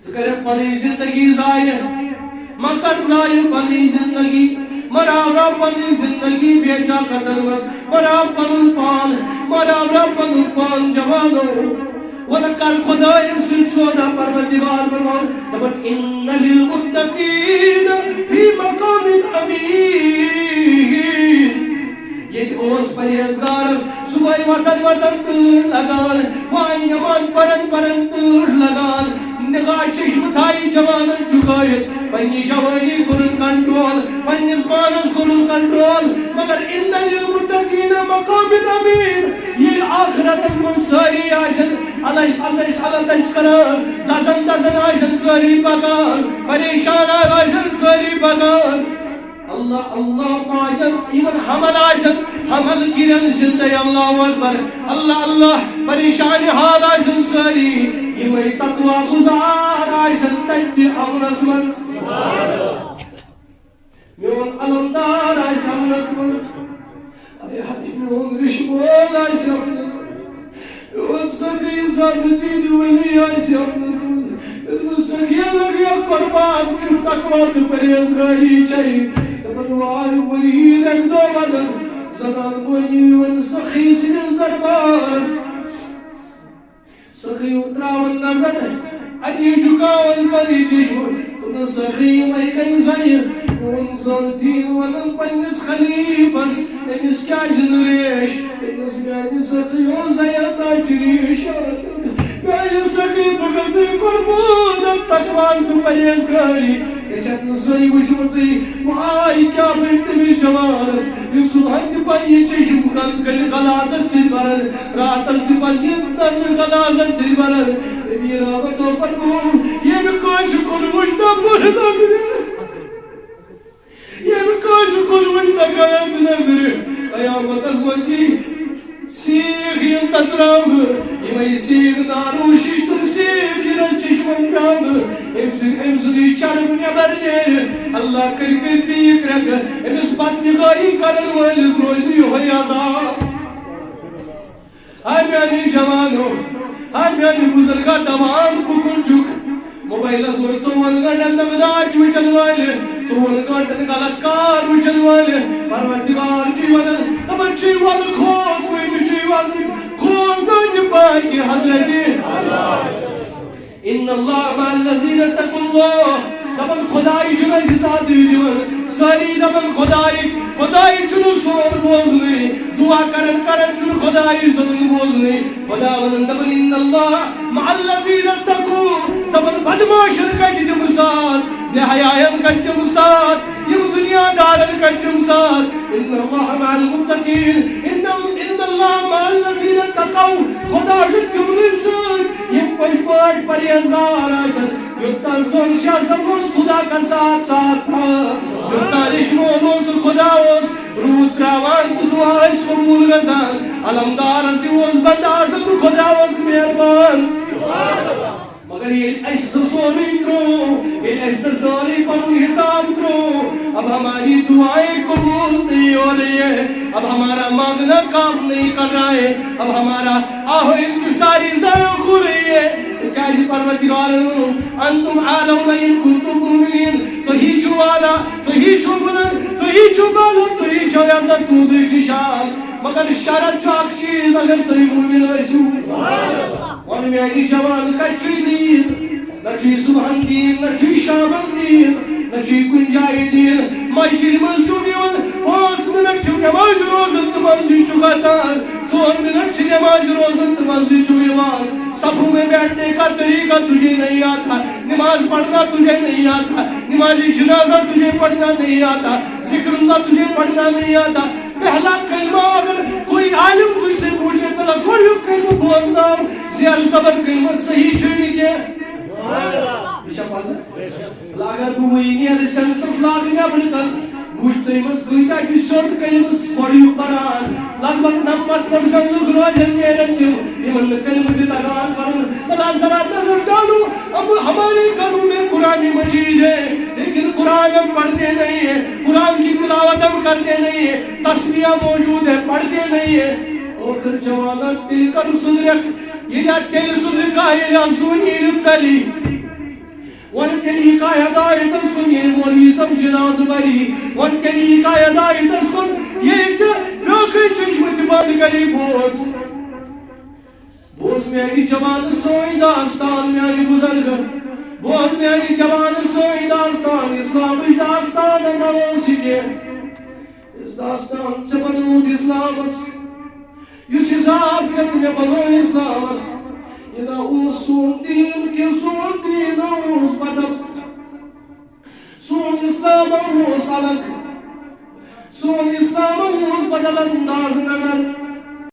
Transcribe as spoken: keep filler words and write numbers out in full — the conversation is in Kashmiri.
ژٕ کَرَکھ پَنٕنۍ زِندگی ضایع، مہ کَر ضایع پَنٕنۍ زِندگی، مہ راورا پَنٕنۍ زِندگی بے جا کَتَن منٛز، مہ راو پَنُن پان، مہ راورا پَنُن پان جوانو۔ وَلہٕ کَر خۄدایَس سۭتۍ سودا پروردگار بَناو۔ دَپان، "اِنَّ لِلْمُتَّقِينَ فِي مَقَامٍ أَمِينٍ۔" ییٚتہِ اوس پرہیزگارس صبحٲے وۄتھان وۄتھان تۭر لگان، وۄنۍ نماز پران پران تۭر لگان، نگاہ چشمہٕ تھایہِ جوانن جھُکٲیِتھ، پننہِ جوانی کوٚرُن کنٹرول، پننِس پانس کوٚرُن کنٹرول۔ مگر ان للمتقین مقام امین، ییٚلہِ آخرتس منٛز سٲری آسن الش الش الش کران، دزن دزن آسن سٲری پکان، پریشان آسن سٲری پکان۔ اللہ اللہ پاجن یمن حمل آسن، حمل گرن زندے، اللہ اکبر، اللہ اللہ، پریشان حال آسن سٲری، یمے تقوی گزار آسن تتہِ تہِ امنس منٛز۔ میون علمدار آسہِ امنس منٛز۔ اے ہاے، میون رشوٕ وول آسہِ امنس منٛز۔ میون سخی زن دِنہِ ولی آسہِ امنس منٛز۔ ییٚلہِ بہٕ سخی لگیا قربان کیُتھ تقوی تہٕ پرہیزگاری چھے۔ دپان وارٕ ولی اکہِ دۄہ ونن، زنان مۄہنیو یِوان سخی سٕنٛدِس دربارس۔ سخی تراون نظر، اتی جھکاون پننہِ چشمہٕ، دوٚپنس، سخی، وۄنۍ گٔے زنہِ، میون زن دین ونن پننِس خلیفس، أمِس کیازِ نہٕ ریش؟ دوٚپنس، میانہِ سخی، او زنہِ، تۄہہِ چھِ ریش آسان۔ میانہِ سخی، بہٕ گژھٕ قربان تقواہس تہٕ پرہیزگاری۔ ژےٚ چھکھ نہٕ سۄے وٕچھمٕژٕے، وۄنۍ آے کیٛاہ بنہِ تٔمِس جوانس، یُس صبحن تہِ پننہِ چشم قد گلہِ غلاظت سۭتۍ بران، راتس تہِ پننہِ نظرِ غلاظت سۭتۍ بران۔ نبی رحمتو فرموو، ییٚمہِ کٲنٛسہِ کُن وٕچھ نہ بُرٕ نظرِ، ییٚمہِ کٲنٛسہِ کُن وٕچھ نہ غلط نظرِ، قیامتس منٛز یی سیٖکھ یِن تتراونہٕ، یِمے سیٖکھ نارو شِش تِم سیٖکھ یِن چشمن تراونہٕ۔ أمۍ سٕنٛدۍ، أمۍ سُنٛد یہِ چرٕب نٮ۪بر نیرِ، اللہ کٔرۍ کٔرۍ تیٖک رٮ۪تہٕ، أمِس بدنگٲہی کرن وٲلِس روزِ نہٕ یِہوٚے عذاب۔ ہاے میٛانہِ جوانو، ہاے میٛانہِ بُزرگا، دَپان کُکُن چھُکھ۔ موبایلس منٛز ژوٚوُہن گٲنٛٹن تام راج وٕچھن وٲلۍ، ژوٚوُہن گٲنٛٹن غلط کار وٕچھن وٲلۍ۔ پروردگار چھُے ونان، دپان چھُے، وَلہٕ کھوژ وۄنۍ، تہِ چھُے وَنُن، کھوژ زن تہِ پاکہِ حضرتِ۔ ان اللہ مع الذین اتقوا اللہ۔ دپان خدائی چھُنہٕ اَسہِ زیادٕ دِوان۔ سٲری دپان خدائی، خدائی چھُنہٕ سون بوزنٕے۔ دعا کران کران چھُنہٕ خدائی سون بوزنٕے۔ خدا ونان دپان، ان اللہ مع الذین اتقوا، دپان بدماشن کتہِ دِمہٕ ساتھ، بے حیاین کتہِ دِمہٕ ساتھ، یِم دُنیا دارن کتہِ دِمہٕ ساتھ۔ ان اللہ مع المتقین، ان، ان اللہ مع الذین اتقوا، خدا چھُ تِمنٕے سۭتۍ یِم پٔزۍ پٲٹھۍ پرہیزگار آسن۔ یوٚت تام زن شاہ صٲب اوس، خدا کر ساتھ ساتھ تھا۔ یوٚت تام رشمون اوس تہٕ خدا اوس روٗد ترٛاوان تہٕ دُعا ٲسۍ قبوٗل گژھان۔ علمدارس یہِ اوس بندٕ آسان تہٕ خدا اوس مہربان۔ مگر ییٚلہِ اَسہِ سُہ سورُے ترٛوو، ییٚلہِ اَسہِ سُہ سورُے پنُن حساب ترٛوو، اب ہماری دعائیں قبول نہیں ہو رہی ہے، اب ہمارا مانگنا کام نہیں کر رہا ہے، اب ہمارا آہ و انکساری ضائع ہو رہی ہے۔ کیازِ پروردگار ووٚن، انتم اعلون ان کنتم مؤمنین، تُہی چھِو اعلیٰ، تُہی چھِو بلند، تُہی چھِو بالا، تُہی چھِو عزت، تُہنٛزٕے چھِ شان۔ مگر شرط چھُ اکھ چیز، اگر تُہۍ مومن ٲسِو۔ وَن میانہِ جوان، کتہِ چھُے دین؟ نہ چھُے صبحن دین، نہ چھُے شامن دین، نہ چھُے کُنہِ جایہِ دین۔ مسجدِ منٛز چھُکھ یِوان، پانٛژھ منٹ چھُکھ نمازِ روزان تہٕ مسجد چھُکھ اژان۔ ژور منٹ چھِ نمازِ روزان تہٕ مسجد چھُکھ یِوان۔ صفوں میں بیٹھنے کا طریقہ تجھے نہیں آتا، نماز پڑھنا تجھے نہیں آتا، نماز جنازہ تجھے پڑھنا نہیں آتا، ذکر اللہ تجھے پڑھنا نہیں آتا۔ پہلا کلمہ اگر کوئی عالم تجھ سے پوچھے تو گۄڈنیُک کلمہٕ بوزناو، زیر زبر کلمہٕ صحیح چھُے نہٕ کینٛہہ۔ یہِ چھا پَزر؟ اگر بہٕ وٕنہِ نیرٕ سینسس لاگہٕ نیبرٕ کَنہِ، وٕچھ تُہۍ مَس کۭتیٛاہ چھِ سیوٚد کلمہٕ گۄڈٕنیُک پَران۔ لگ بگ نَمَتھ percent لُکھ روزن نیرن تِم، یِمن نہٕ کلمہٕ تہِ تَگان پَرُن۔ اللہ ذرا نظر ڈالو، اب ہمارے گھروں میں قرآن مجید ہے، لیکن قرآن ہم پڑھتے نہیں ہیں، قرآن کی تلاوت ہم کرتے نہیں ہیں، تسبیح موجود ہے، پڑھتے نہیں ہیں۔ ٲخٕر جوانہ، تیٚلہِ کر سُدرکھ، ییٚلہِ اَتھ تیٚلہِ سُدرِ کانٛہہ، ییٚلہِ اَتھ زوٗنہِ ییٚلہِ ژَلہِ۔ طریقہ ہدایتس کُن، ییٚلہِ مولوی صٲب جنازٕ بری، وۄنۍ طریقہ ہدایتس کُن، ییٚلہِ ژٕ برٛونٛہہ کَنہِ چشمہٕ تہِ بنٛد کَری، بوز۔ بوز میانہِ جوانہٕ سٲنۍ داستان، میانہِ بُزرگن۔ بوز میانہِ جوانہٕ سٲنۍ داستان، اسلامٕچ داستان ما ٲس یہِ کینٛہہ؟ یُس داستان ژےٚ بنووُتھ اسلامس، یُس حساب ژےٚ تہٕ مےٚ بنوو اسلامس، یہِ نہ اوس سون دیٖن کینٛہہ، سون دیٖن اوس بدل۔ سون اسلام اوس الگ، سون اسلام اوس بدل انداز نظر۔